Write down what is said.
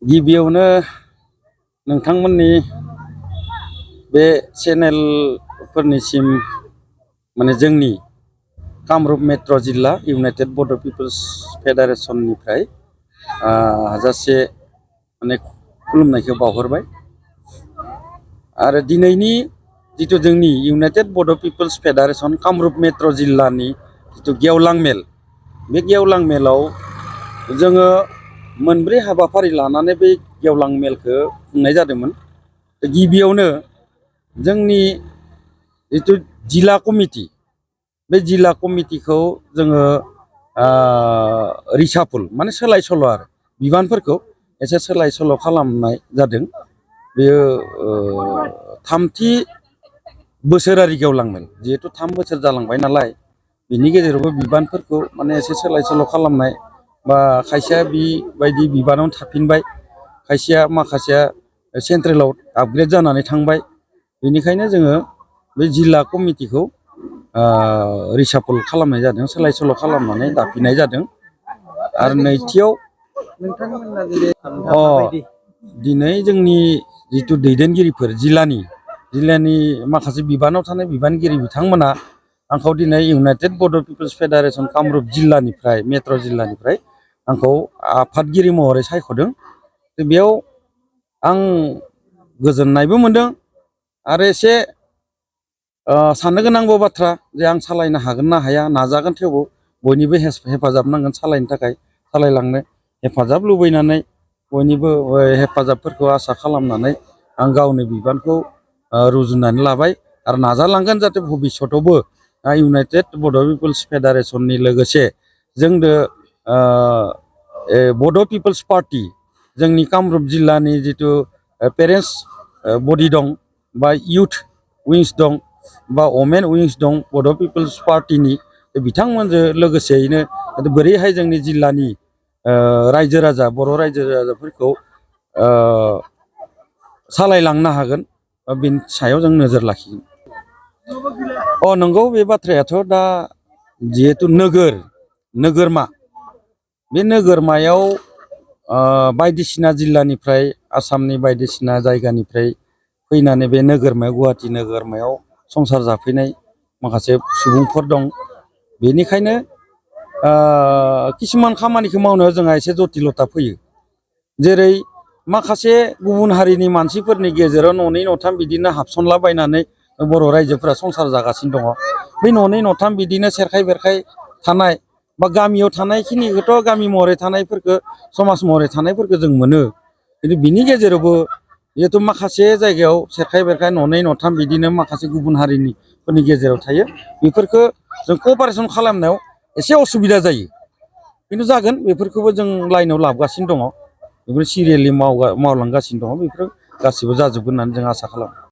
गिबियावनो नोंथांमोननि बे चेनेलफोरनिसिम माने जोंनि कामरुप मेट्र' जिल्ला इउनाइटेड बड' पिपल्स फेडारेसननिफ्राय हाजासे माने खुलुमनायखौ बावहरबाय। आरो दिनैनि जिथु जोंनि इउनाइटेड बड' पिपल्स फेडारेसन कामरुप मेट्र' जिल्लानि जिथु गेवलां मेल, बे गेवलां मेलाव जोङो मोनब्रै हाबाफारि लानानै बे गेवलां मेलखौ खुंनाय जादोंमोन। गिबियावनो जोंनि जिथु जिल्ला कमिटि, बे जिल्ला कमिटिखौ जोङो रिसाफुल माने सोलाय सोल' आरो बिबानफोरखौ एसे सोलाय सोल' खालामनाय जादों। बेयो थामथि बोसोरारि गेवलां मेल, जिहेथु 3 बोसोर जालांबाय नालाय, बिनि गेजेरावबो बिबानफोरखौ माने एसे सोलाय सोल' खालामनाय बा खायसेया बेबायदि बिबानावनो थाफिनबाय, खायसेया माखासेया सेन्ट्रेलाव आपग्रेड जानानै थांबाय। बेनिखायनो जोङो बे जिल्ला कमिटिखौ रिसाफल खालामनाय जादों, सोलाय सोल' खालामनानै दाफिननाय जादों। आरो नैथियाव दिनै जोंनि जिथु दैदेनगिरिफोर जिल्लानि माखासे बिबानाव थानाय बिबानगिरि बिथांमोना आंखौ दिनै इउनाइटेड बड' पिपल्स फेडारेसन कामरुप जिल्लानिफ्राय मेट्र' जिल्लानिफ्राय आंखौ आफादगिरि महरै सायख'दों। बेयाव आं गोजोननायबो मोनदों आरो एसे साननो गोनांबो बाथ्रा जे आं सालायनो हागोन ना हाया, नाजागोन, थेवबो बयनिबो हेफाजाब नांगोन सालायनो थाखाय, सालायलांनो हेफाजाब लुबैनानै बयनिबो हेफाजाबफोरखौ आसा खालामनानै आं गावनि बिबानखौ रुजुननानै लाबाय आरो नाजालांगोन जाहाथे भबिसतआवबो इउनाइटेड बड' पिपल्स फेडारेसननि लोगोसे जोंनो बड' पिपल्स पार्टि, जोंनि कामरुप जिल्लानि जिथु पेरेन्टस बडि दं बा इउथ उइंस दं बा वमेन उइंस दं बड' पिपल्स पार्टिनि, बिथांमोनजों लोगोसेयैनो बोरैहाय जोंनि जिल्लानि रायजो राजा, बर' रायजो राजाफोरखौ सालायलांनो हागोन, बेनि सायाव जों नोजोर लाखिगोन। नंगौ, बे बाथ्रायाथ' दा जिहेथु नोगोरमा, बे नोगोरमायाव बायदिसिना जिल्लानिफ्राय, आसामनि बायदिसिना जायगानिफ्राय फैनानै बे नोगोरमायाव, गुवाहाटि नोगोरमायाव संसार जाफैनाय माखासे सुबुंफोर दं। बेनिखायनो किसुमान खामानिखौ मावनायाव जोंहा एसे जटिलता फैयो। जेरै माखासे गुबुन हारिनि मानसिफोरनि गेजेराव न'नै न'थाम बिदिनो हाबसनलाबायनानै बर' रायजोफोरा संसार जागासिनो दङ। बै न'नै न'थाम बिदिनो सेरखाय बेरखाय थानाय बा गामियाव थानायखिनिखौथ' गामि महरै थानायफोरखौ, समाज महरै थानायफोरखौ जों मोनो। खिन्थु बिनि गेजेरावबो जिहेथु माखासे जायगायाव सेरखाय बेरखाय न'नै न'थाम बिदिनो माखासे गुबुन हारिनिफोरनि गेजेराव थायो, बेफोरखौ जों क'पारेसन खालामनायाव एसे असुबिदा जायो। खिन्थु जागोन, बेफोरखौबो जों लाइनाव लाबोगासिनो दङ, बेफोर सिरियेलि मावलांगासिनो दङ, बेफोर गासिबो जाजोबगोन होननानै जों आसा खालामो।